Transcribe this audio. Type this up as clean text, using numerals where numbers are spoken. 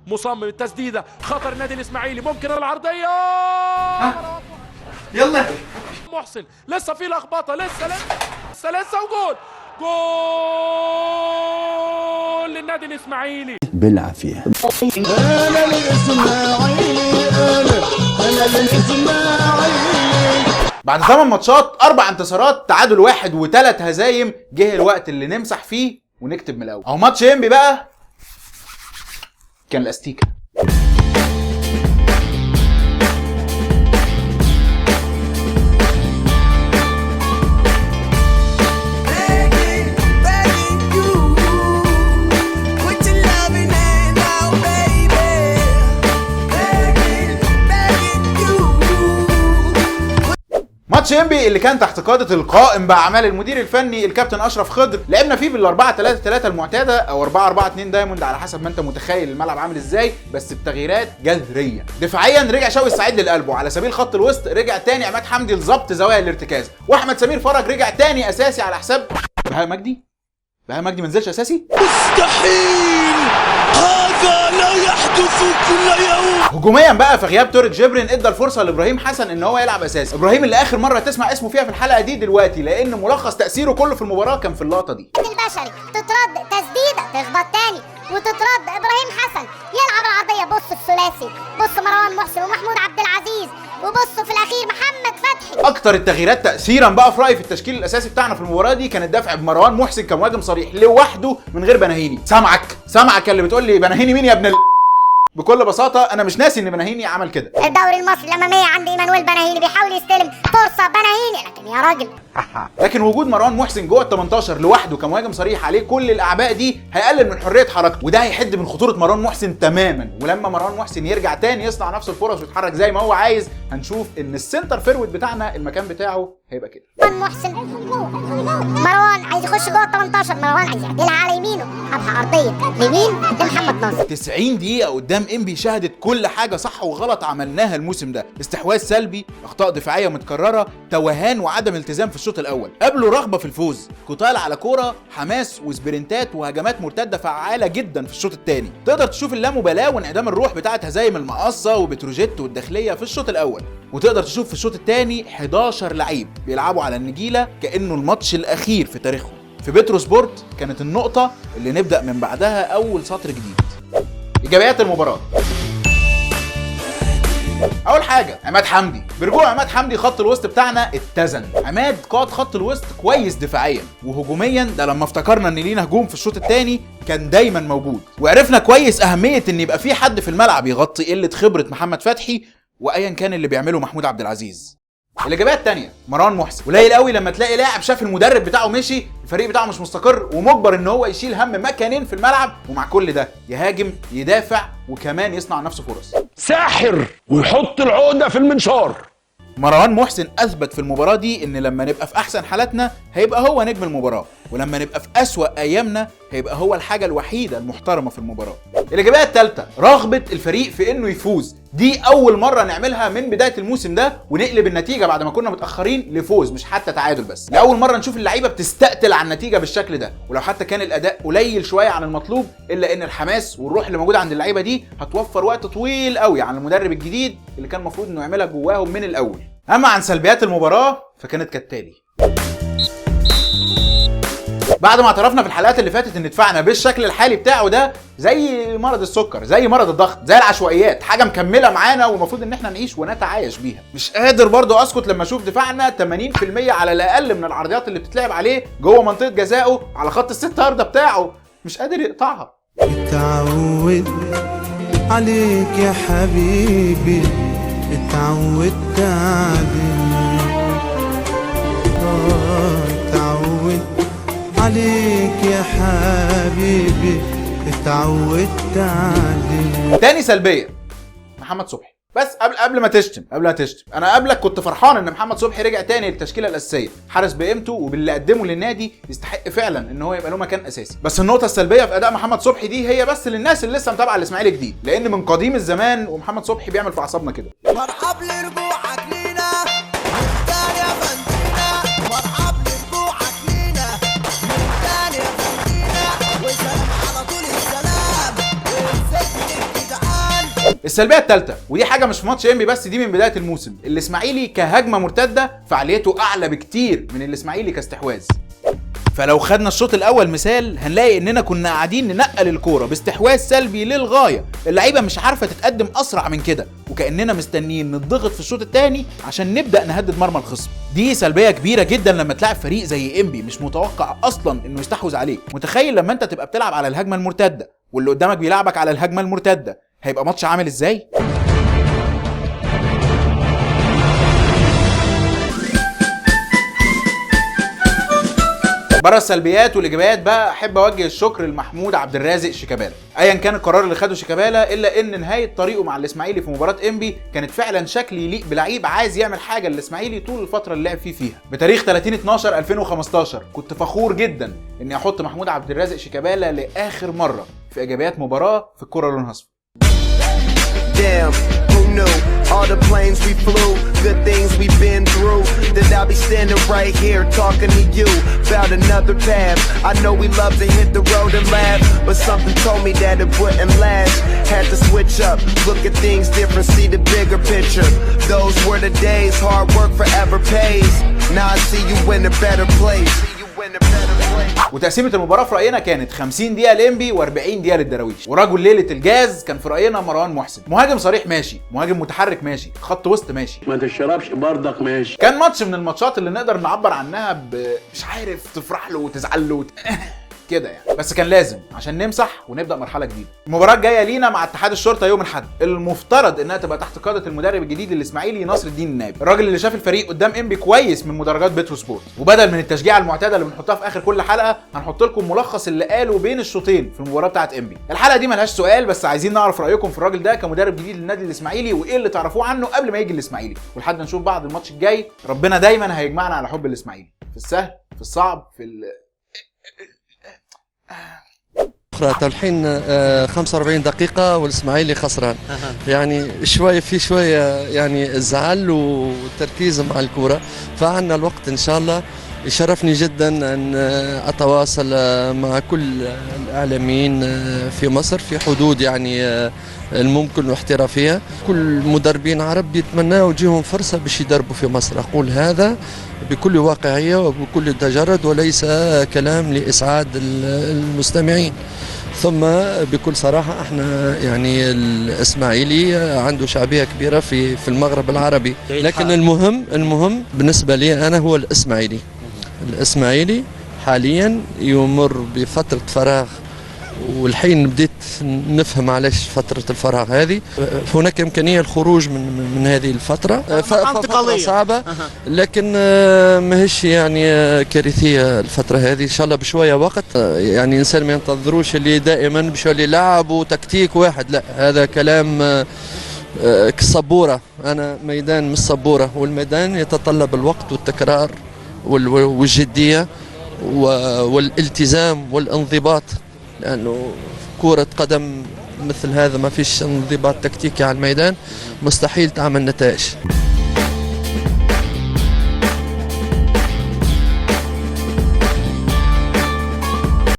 مصمم التسديده، خطر النادي الاسماعيلي، ممكن العرضية، يلا محسن لسه في لخبطة، لسه لسه لسه، وجول، جول للنادي الاسماعيلي بالعافية. انا الاسماعيلي، انا الاسماعيلي. بعد 8 ماتشات، 4 انتصارات، تعادل 1 و3 هزايم، جه الوقت اللي نمسح فيه ونكتب من الاول. اهو ماتش انبي بقى كان الاستيكه. ماتش انبي اللي كان تحت قيادة القائم باعمال المدير الفني الكابتن اشرف خضر، لعبنا فيه بال 4 3 3 المعتادة او 4 4 2 diamond على حسب ما انت متخيل الملعب عامل ازاي، بس بتغييرات جذرية. دفاعيا رجع شوقي السعيد للقلب، وعلى سبيل خط الوسط رجع تاني عماد حمدي لظبط زوايا الارتكاز، واحمد سمير فرج رجع تاني اساسي على حساب بهاء مجدي. بهاء مجدي ما نزلش اساسي؟ مستحيل، هذا لا يحدث كل يوم. هجوميا بقى في غياب تورك جبرين ادى الفرصة لابراهيم حسن ان هو يلعب اساسي. ابراهيم اللي اخر مرة تسمع اسمه فيها في الحلقة دي دلوقتي، لان ملخص تاثيره كله في المباراة كان في اللقطة دي. البشري تترد تسديده، تخبط تاني وتترد، ابراهيم حسن يلعب العرضية، بص الثلاثي، بص مروان محسن ومحمود عبد العزيز، وبصوا في الاخير محمد فتحي. اكتر التغييرات تاثيرا بقى في رايي في التشكيل الاساسي بتاعنا في المباراة دي كان الدفع بمروان محسن كمهاجم صريح لوحده من غير بناهيني. سامعك سامعك اللي بتقول لي بناهيني مين يا ابن بكل بساطة انا مش ناسي ان بناهيني عمل كده. الدوري المصري الامامية عند ايمانويل بناهيني، بيحاول يستلم فرصة بناهيني، لكن يا راجل. لكن وجود مروان محسن جوه ال 18 لوحده كمهاجم صريح عليه كل الاعباء دي هيقلل من حرية حركته، وده هيحد من خطورة مروان محسن تماما. ولما مروان محسن يرجع تاني يصنع نفسه الفرص ويتحرك زي ما هو عايز، هنشوف ان ال center forward بتاعنا المكان بتاعه هيبقى كده. مروان محسن، مروان عايز يخش جوه ال 18، مروان عايز يعدلها على يمينه، حطها ارضية لمين؟ لمحمد ناصر. 90 دقيقة قدام انبي شهدت كل حاجة صح وغلط عملناها الموسم ده، استحواذ سلبي، اخطاء دفاعية متكررة، توهان وعدم التزام في الشوط الاول، قبله رغبة في الفوز، قتال على كورة، حماس وسبرنتات وهجمات مرتدة فعالة جدا في الشوط الثاني. تقدر تشوف اللامبالاة وانعدام الروح بتاعة هزايم المقاصة وبتروجيت والداخلية في الشوط الاول، وتقدر تشوف في الشوط الثاني 11 لعيب بيلعبوا على النجيلة كأنه الماتش الأخير في تاريخهم. في بترو سبورت كانت النقطة اللي نبدأ من بعدها أول سطر جديد. إيجابيات المباراة. أول حاجة عماد حمدي. برجوع عماد حمدي خط الوسط بتاعنا اتزن. عماد قاد خط الوسط كويس دفاعيا وهجوميا، ده لما افتكرنا إن لينا هجوم في الشوط الثاني كان دايما موجود، وعرفنا كويس أهمية إن يبقى في حد في الملعب يغطي قلة خبرة محمد فتحي وأيا كان اللي بيعمله محمود عبد العزيز. الاجابات الثانية مروان محسن. قليل قوي لما تلاقي لاعب شاف المدرب بتاعه مشي، الفريق بتاعه مش مستقر، ومجبر ان هو يشيل هم مكانين في الملعب، ومع كل ده يهاجم يدافع وكمان يصنع نفسه فرص. ساحر ويحط العقدة في المنشار. مروان محسن اثبت في المباراة دي ان لما نبقى في احسن حالاتنا هيبقى هو نجم المباراة، ولما نبقى في اسوأ ايامنا هيبقى هو الحاجة الوحيدة المحترمة في المباراة. الاجابة الثالثة رغبة الفريق في انه يفوز. دي اول مرة نعملها من بداية الموسم ده ونقلب النتيجة بعد ما كنا متاخرين لفوز، مش حتى تعادل بس. لاول مرة نشوف اللعيبة بتستقتل على النتيجة بالشكل ده، ولو حتى كان الاداء قليل شوية عن المطلوب، الا ان الحماس والروح اللي موجودة عند اللعيبة دي هتوفر وقت طويل قوي على المدرب الجديد اللي كان المفروض انه يعملها جواهم من الاول. اما عن سلبيات المباراة فكانت كالتالي. بعد ما اعترفنا في الحلقات اللي فاتت ان دفاعنا بالشكل الحالي بتاعه ده زي مرض السكر، زي مرض الضغط، زي العشوائيات، حاجة مكملة معانا والمفروض ان احنا نعيش ونتعايش بيها. مش قادر برضو اسكت لما اشوف دفاعنا 80% على الاقل من العرضيات اللي بتتلعب عليه جوه منطقة جزائه على خط الست ياردة بتاعه مش قادر يقطعها. اتعود عليك يا حبيبي، اتعودت عليك، اتعودت عليك يا حبيبي، اتعودت عليك. تاني سلبية محمد صبحي. بس قبل ما تشتم، انا قبلك كنت فرحان ان محمد صبحي رجع تاني للتشكيله الاساسية، حارس بقيمته وباللي قدمه للنادي يستحق فعلا ان هو يبقى له مكان اساسي. بس النقطة السلبية في اداء محمد صبحي دي هي بس للناس اللي لسه متابعه الاسماعيلي جديد، لان من قديم الزمان ومحمد صبحي بيعمل في اعصابنا كده. مرحب لرجوعك لينا من تاني يا فندينا، مرحب لرجوعك لينا من تاني يا فندينا، وسلام على طول السلام والست. السلبية الثالثة، ودي حاجة مش في ماتش انبي بس، دي من بداية الموسم، الاسماعيلي كهجمه مرتدة فعاليته اعلى بكتير من الاسماعيلي كاستحواذ. فلو خدنا الشوط الاول مثال هنلاقي اننا كنا قاعدين ننقل الكورة باستحواذ سلبي للغاية، اللعيبة مش عارفه تتقدم اسرع من كده، وكاننا مستنيين نضغط في الشوط الثاني عشان نبدا نهدد مرمى الخصم. دي سلبية كبيرة جدا لما تلعب فريق زي انبي مش متوقع اصلا انه يستحوذ عليك. متخيل لما انت تبقى بتلعب على الهجمة المرتدة واللي قدامك بيلعبك على الهجمة المرتدة، هيبقى ماتش عامل ازاي؟ بره السلبيات والايجابيات بقى، احب اوجه الشكر لمحمود عبد الرازق شيكابالا. ايا كان القرار اللي خده شيكابالا، الا ان نهاية طريقه مع الاسماعيلي في مباراة انبي كانت فعلا شكل يليق بلعيب عايز يعمل حاجة للاسماعيلي طول الفترة اللي لعب فيها. بتاريخ 30/12/2015 كنت فخور جدا اني احط محمود عبد الرازق شيكابالا لاخر مرة في ايجابيات مباراة في الكره لونها اصفر. Damn, who knew? All the planes we flew, good things we've been through, that I'll be standing right here talking to you about another path. I know we love to hit the road and laugh, but something told me that it wouldn't last. Had to switch up, look at things different, see the bigger picture. Those were the days, hard work forever pays. Now I see you in a better place. وتقسيمه المباراة في راينا كانت 50 دقيقة لانبي و40 دقيقة للدراويش. ورجل ليلة الجاز كان في راينا مروان محسن، مهاجم صريح ماشي، مهاجم متحرك ماشي، خط وسط ماشي، ما تشربش بردك ماشي. كان ماتش من الماتشات اللي نقدر نعبر عنها مش عارف، تفرح له وتزعل له كده يعني، بس كان لازم عشان نمسح ونبدا مرحلة جديدة. المباراة الجاية لينا مع اتحاد الشرطة يوم الاحد، المفترض انها تبقى تحت قيادة المدرب الجديد للاسماعيلي نصر الدين النابي، الراجل اللي شاف الفريق قدام انبي كويس من مدرجات بترو سبورت. وبدل من التشجيع المعتادة اللي بنحطها في اخر كل حلقة، هنحط لكم ملخص اللي قاله بين الشوطين في المباراة بتاعه انبي. الحلقة دي ملهاش سؤال، بس عايزين نعرف رايكم في الراجل ده كمدرب جديد للنادي الاسماعيلي، وايه اللي تعرفوه عنه قبل ما يجي الاسماعيلي. ولحد نشوف بعض الماتش الجاي، ربنا دايما هيجمعنا على حب الاسماعيلي، في السهل في الصعب في أخرى. الحين 45 دقيقة والإسماعيلي خسران، يعني شوية في شوية يعني زعل وتركيز مع الكرة، فعندنا الوقت إن شاء الله. يشرفني جدا أن أتواصل مع كل الإعلاميين في مصر في حدود يعني الممكن واحترافية. كل مدربين عرب يتمنوا يجيهم فرصة باش يدربوا في مصر، أقول هذا بكل واقعية وبكل تجرد وليس كلام لإسعاد المستمعين. ثم بكل صراحة احنا يعني الإسماعيلي عنده شعبية كبيرة في المغرب العربي، لكن المهم بالنسبة لي أنا هو الإسماعيلي. الإسماعيلي حاليا يمر بفترة فراغ، والحين بديت نفهم علاش فترة الفراغ هذه. هناك إمكانية الخروج من هذه الفترة، فترة صعبة لكن ماهيش يعني كارثية الفترة هذه، إن شاء الله بشوية وقت. يعني إنسان ما ينتظروش اللي دائما باش يولي لعب وتكتيك واحد، لا هذا كلام كالسبورة. أنا ميدان مش سبورة، والميدان يتطلب الوقت والتكرار والجدية والالتزام والانضباط، لأنه كرة قدم مثل هذا ما فيش انضباط تكتيكي على الميدان مستحيل تعمل نتائج.